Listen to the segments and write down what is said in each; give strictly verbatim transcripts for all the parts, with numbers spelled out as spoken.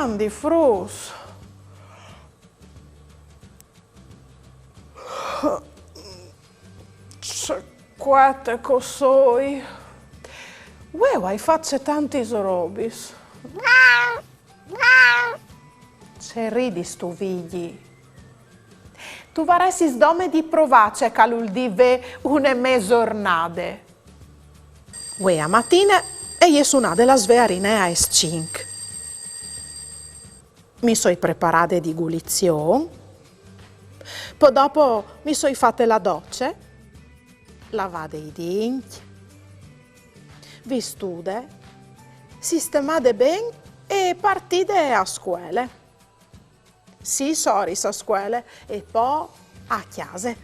Mandi fruts. Ce cuete che o soi. Vuê o ai fat tantis robis. Ce ridistu, Vigji? Tu varessis dome di provâ ce che al vûl dî vê une mezornade. Vuê a matine e je sunade la svearine aes cinc. Mi soi preparade di gulizion, po dopo mi soi fate la doce, lavade i dincj, vistude, sistemade ben e partide a scuele. Sîs oris a scuele e po a cjase.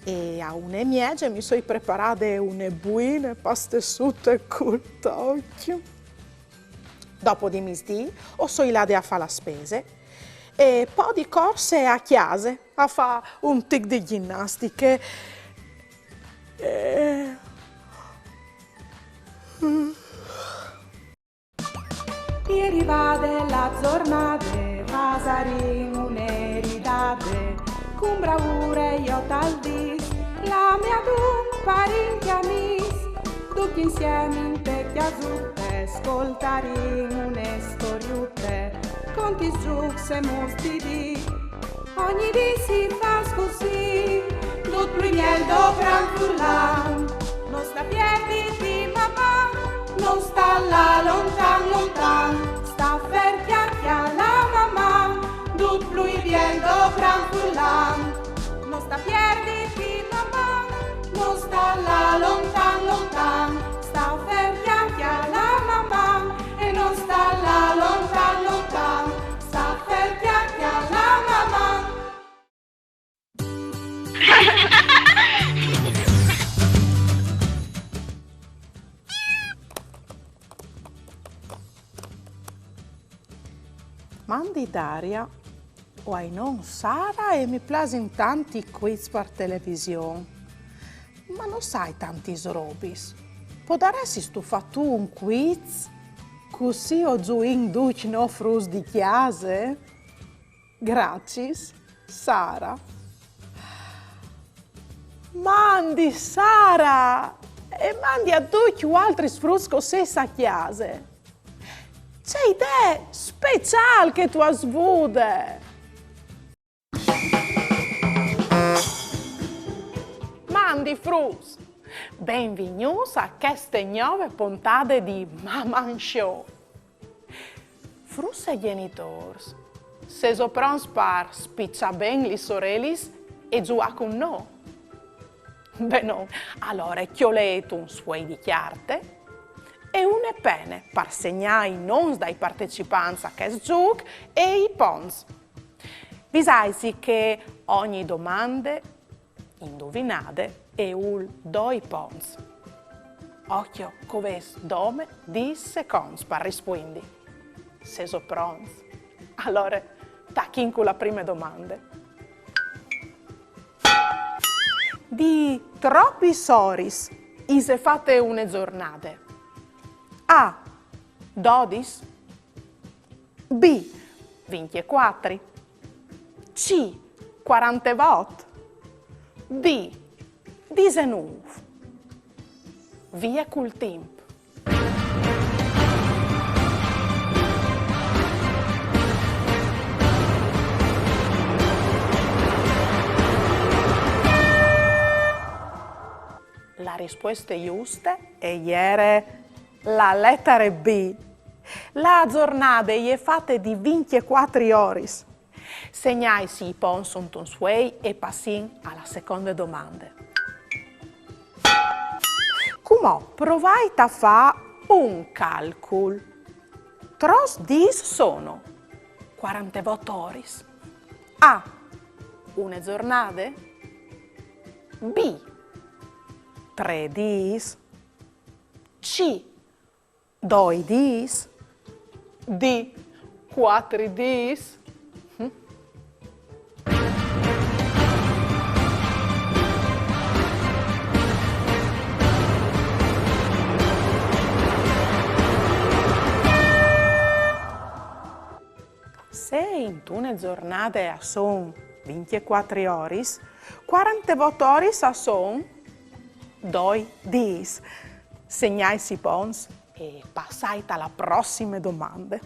E a une e mieze mi soi preparade une buine pastesute cul tocj. Dopo di misdì o soi lade a fâ la spese e po di corse a cjase a fâ un tic di gjinastiche. E... E rivade la zornade, fasarìn une ridade, cun braure jo tal dîs, clamìn adun parint e amîs, ducj insiemi inte cjasute, scoltarìn une storiute, contis zûcs e mûts di dì. Ogni dì si fâs cussì, dut plui biel dopran furlan. No sta pierditi, Maman, no sta lâ lontan, lontan. Sta fer, cjale, cjale Maman, dut plui biel dopran furlan. No sta pierditi, Maman, no sta lâ lontan, lontan. Sta fer, cjale, cjale Maman, e no sta lâ lontan, lontan. Sta fer, cjale, cjale Maman. Mandi Daria, o ai non Sara e mi plasin tant i quiz par television. Ma no sai tantis robis. Podaressistu fâ tu un quiz? Cussì o zuìn ducj nô fruts di cjase? Graciis, Sara. Mandi Sara! E mandi a ducj i altris fruts che o sês a cjase. Ce idee speciâl che tu âs vude! Mandi fruts! Benvignûts a cheste gnove pontade di Maman Show! Fruts e gjenitôrs, sêso pronts par spiçâ ben lis orelis e zuiâ cun nô? Benon, alore cjolêt un sfuei di cjarte e une pene par segnâ i nons dai partecipants a chest zûc e i ponts. Visaitsi che ogni domande induvinade e vûl doi ponts. Ocjo, che o vês dome dîs seconts par rispuindi. Sêso pronts? Alore, tachìn cu la prime domande. Di tropis oris ise fate une zornade? A, dodis. B, vincjecuatri. C, cuarantevot. D, disenûf. Vie cul timp. La rispueste juste e jere la letare B. La zornade e je fate di vincjecuatri oris. Segnaitsi i ponts suntun sfuei e passìn a la seconde domande. Cumò provait a fâ un calcul. Trops dîs sono? Cuarantevot oris. A, une zornade. B, trê dîs. C, doi dîs. D, cuatri dîs. Intune zornade a son vincjecuatri oris, cuarantevot oris a son doi dîs. Segnait i ponts e passait a la prossime domande.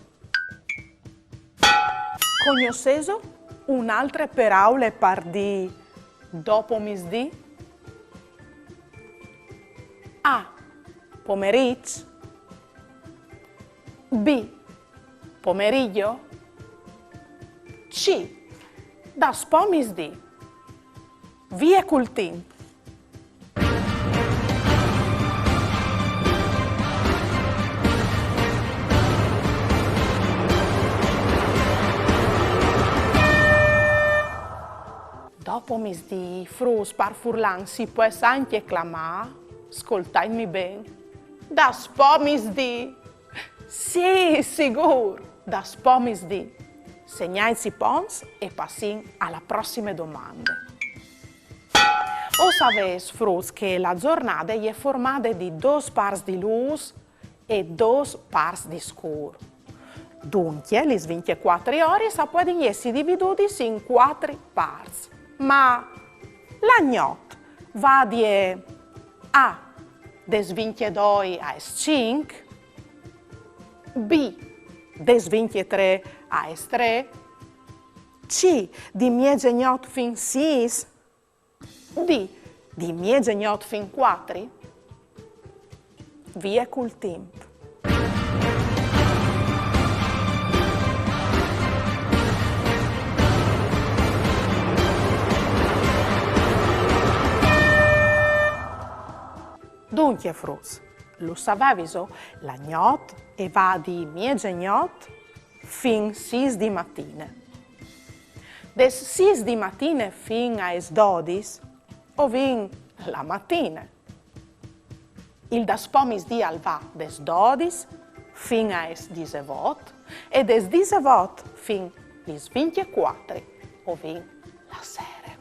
Cognossêso une altre peraule par dî dopomisdì? A. Pomeriç. B. Pomeriggio. C. Daspomisdì. Vie cul timp. Dopomisdì, fruts, par furlan si pues ancje clamâ, scoltaitmi ben, daspomisdì. Sì, sigûr, daspomisdì. Segnait i ponts e passìn a la prossime domande. O savês, fruts, che la zornade e je formade di dôs parts di lûs e dôs parts di scûr. Duncje, lis vincjecuatri oris a puedin jessi dividudis in cuatri parts. Ma la gnot e vadie: A. Des vincjedoi aes cinc. B. Des vincjetrê aes trê. C. Di miezegnot fin sîs. D. Di miezegnot fin cuatri. Vie cul timp. Duncje, fruts, lu savêso, la gnot e va di miezegnot fin sîs di matine. Des sîs di matine fin aes dodis o vin la matine. Il daspomisdì al va des dodis fin aes disevot e des disevot fin lis vincjecuatri o vin la sere.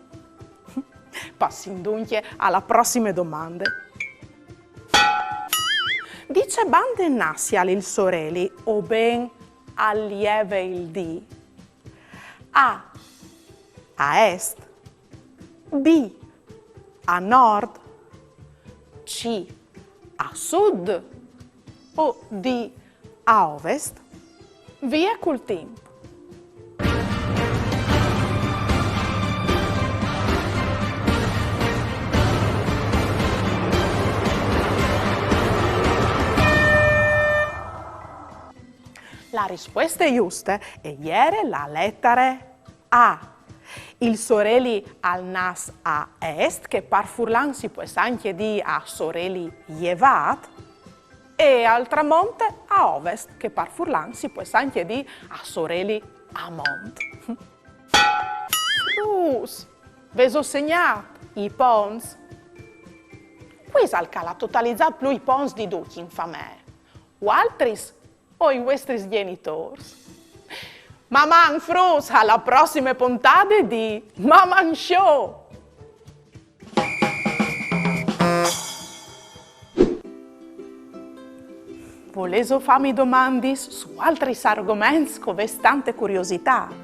Passìn duncje a la prossime domande. Di ce bande nassial il soreli o ben al jeve il dì? A. A est. B. A nord. C. A sud. O D. A ovest. Vie cul timp. La rispueste juste e jere la letare A. Il soreli al nas a est, che par furlan si pues ancje dî a soreli jevât, e al tramonte a ovest, che par furlan si pues ancje dî a soreli a mont. Fruts, vêso segnât i ponts? Cui isal che al à totalizât plui ponts di ducj in famee? Vualtris o i vuestris gjenitôrs? Maman, fruts, a la prossime pontade di Maman Show! Volêso fâmi domandis su altris argoments che o vês tante curiositât?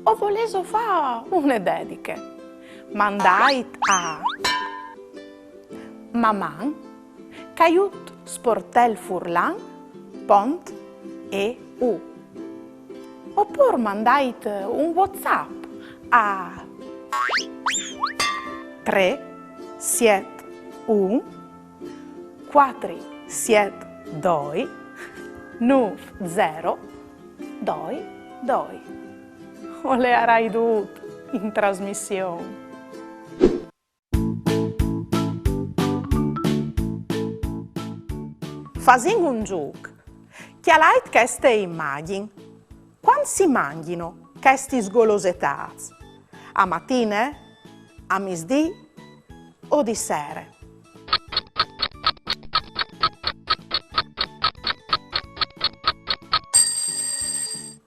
O volêso fâ une dediche? Mandait a maman caiut sportelfurlan pont eu. Opûr mandait un WhatsApp a trê siet un cuatri siet doi nûf zero doi doi. O leiarai dut in trasmission. Fasìn un zûc. Cjalait cheste imagjin. Cuant si mangjino chestis golosetâts? A matine? A misdì? O di sere?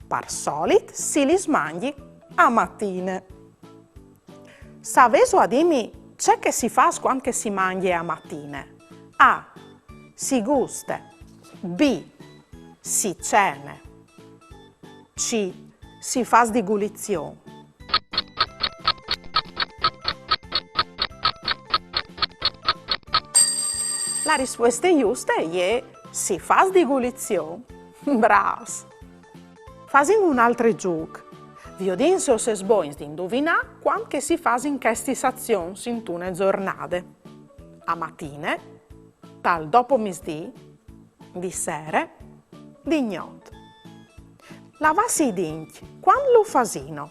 Par solit si lis mangji a matine. Savêso a dîmi ce che si fâs cuant che si mangje a matine? A. Si guste. B. Si cene. C. si fâs di gulizion? La rispueste juste e je si fâs di gulizion. Brâfs! Fasìn un altri zûc. Viodìn se o sês bogns di induvinâ cuant che si fasin chestis azions intune zornade. A matine, tal dopomisdì, di sere, di gnot. Lavâsi i dincj, cuant lu fasìno?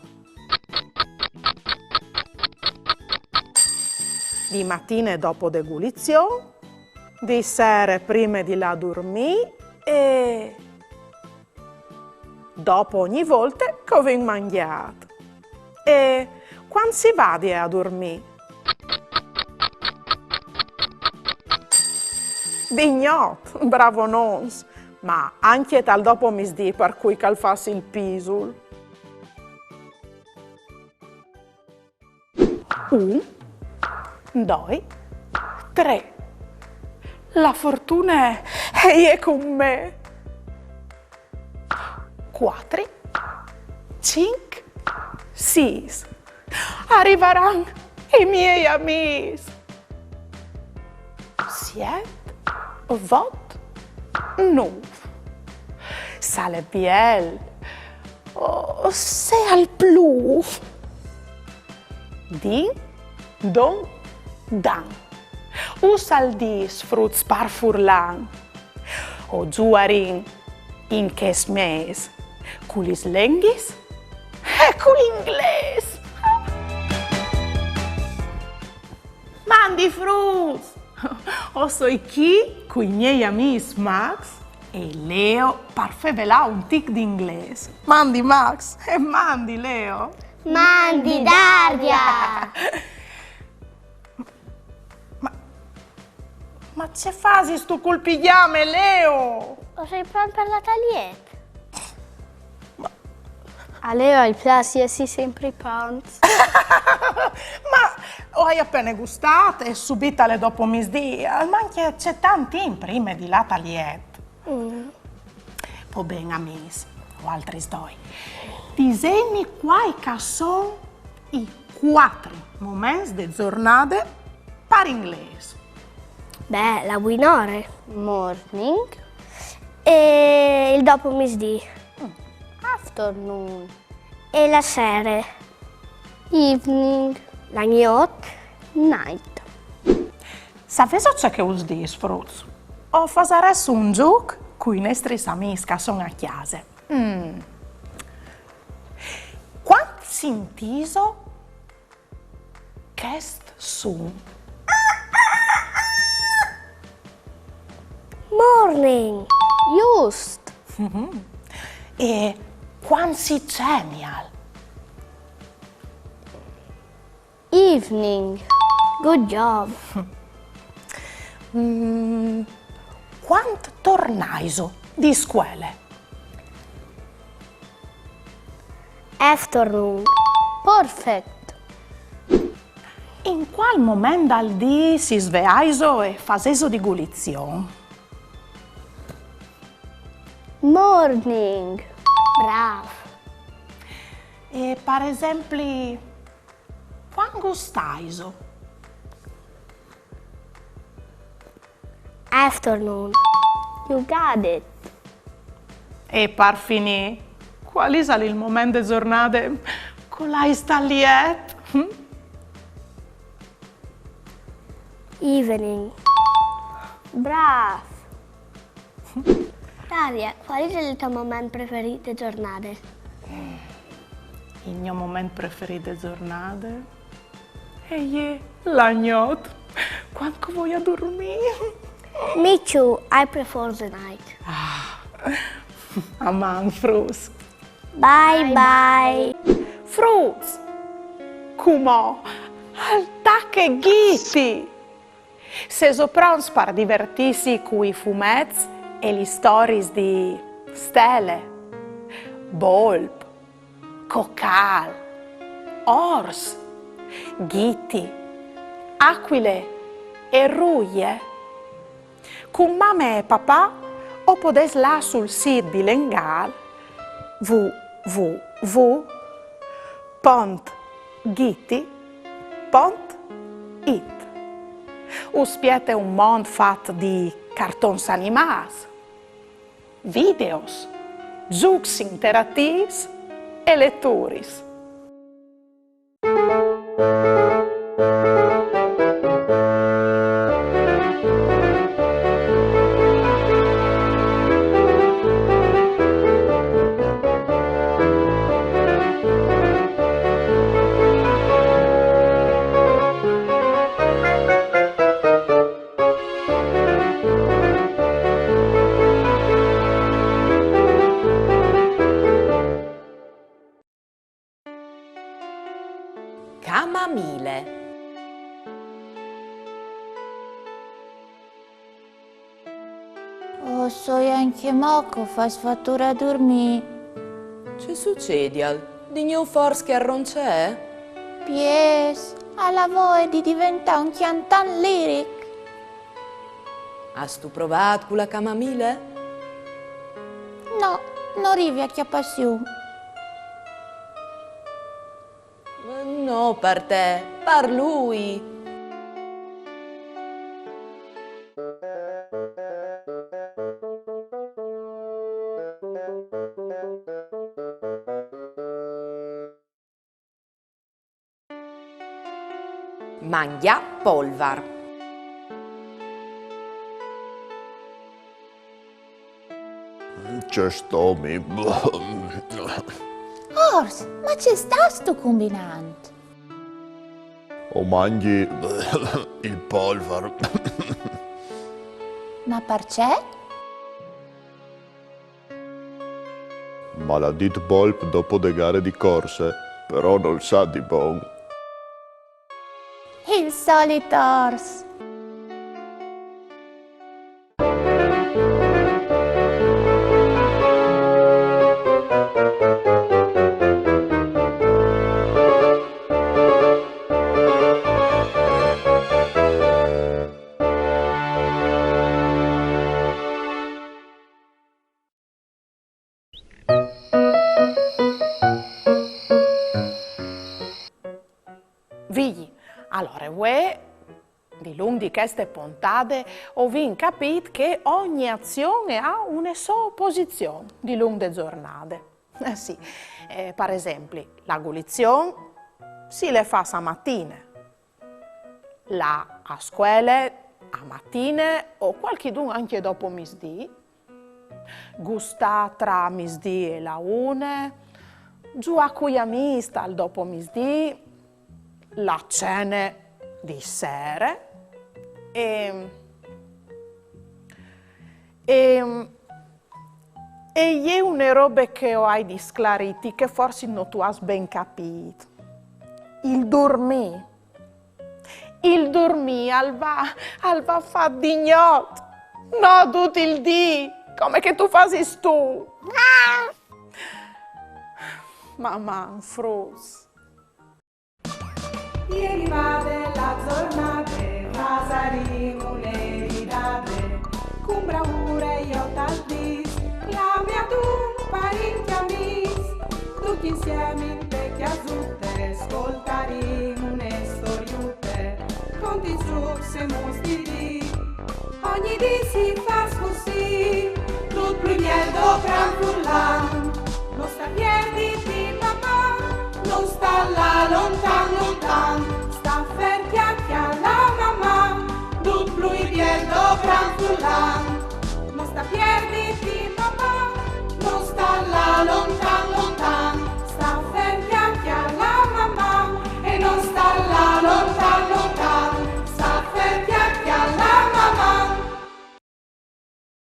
Di matine dopo de gulizion, di sere prime di lâ a durmî e dopo ogni volte che o vin mangjât. E cuant si vadie a durmî? Di gnot, bravonons, ma ancje tal dopomisdì par cui che al fâs il pisul. Un, doi, trê. La fortune e je cun me. Cuatri, cinc, sîs. A rivaran i miei amîs. Siet, vot, nûf. Se al è biel o se al plûf. Din, don, dan. Us al dîs, fruts, par furlan. O zuarìn in chest mês cu lis lenghis e cul inglês. Mandi fruts! O soi chi cui miei amîs Max e Leo par fevelâ un tic di inglês. Mandi Max e mandi Leo! Mandi Daria! Ma, ma ce fasistu cul pigjame, Leo? O soi pront par lâ tal jet. A Leo i plâs jessi simpri pronts. Ma o ai a pene gustât e subit al è dopomisdì, al mancje tant timp prime di lâ tal jet. Mm. Po ben, amîs, voaltris doi. Disêtmi cuâi che a son i cuatri moments de zornade par inglês. Beh, la buinore. Morning. E il dopomisdì. Mm. Afternoon. E la sere. Evening. La gnot. Night. Savêso ce che us dîs, fruts? O fasarès un zûc cui nestris amîs che a son a cjase. Mm. Cuant sintîso chest sun? Morning! Just! Mhm. E cuant si cenial? Evening. Good job. Mm, cuant tornaiso di scuele? Afternoon. Perfect. In cuâl moment dal dì si sveaiso e fasêso di gulizion? Morning. Brâf. E par esempli, cuant gustaiso? Afternoon. You got it. E par finî, cuâl isal il moment de zornade che o lais tal jet? Hm? Evening. Brâf. Daria, cuâl isal il to moment preferît de zornade? Il gno moment preferît de zornade e je la gnot, cuant che o voi a durmî. Me too, I prefer the night. Ah, a man, fruts. Bye bye. Fruts, cumò al tache Ghiti. Sêso pronts par divertîsi cui fumets e lis storiis di Stele, Bolp, Cocâl, Ors, Ghiti, Acuile e Ruie? Cun mame e papà o podês lâ sul sît bilengâl w w w W pont ghiti pont it. Us spiete un mont fat di cartons animâts, videos, zûcs interatîfs e leturis. Camamile. O soi ancjemò che o fâs fature a durmî. Ce sucedial? Di gnûf fors che al ronce? Piês, al à voie di deventâ un cjantant liric. Âstu provât cu la camamile? No, no rivi a cjapâ sium. No par te, par lui. Mangjâ polvar. Ce stomi. Ors, ma ce stâstu combinant? O mangji il polvar. Ma parcè? Maladit bolp dopo de gare di corse, però nol sa di bon. Il solit ors. Vigji, alore, vuê, dilunc di cheste pontade, o vin capît che ogni azion e à une sô posizion dilunc de zornade. Eh sì, eh, par esempli, la gulizion si le fâs a matine, lâ a scuele a matine o cualchidun ancje dopo misdì, gustâ tra misdì e la une, zuiâ cui amîs tal dopomisdì, la cene di sere e, e, e je une robe che o ai di sclarîti, che forsit no tu âs ben capît. Il durmî. Il durmî al va, al va fat di gnot, no dut il dì, come che tu fasis tu. Maman, fruts. E rivade la zornade, fasarìn une ridade, cun braure jo tal dîs, clame adun parint e amîs, ducj insiemi inte cjasute, scoltarìn une storiute, cont i zûcs e mûts di dì. Ogni dì si fâs cussì, dut plui biel dal gran furlan, no sta pierdi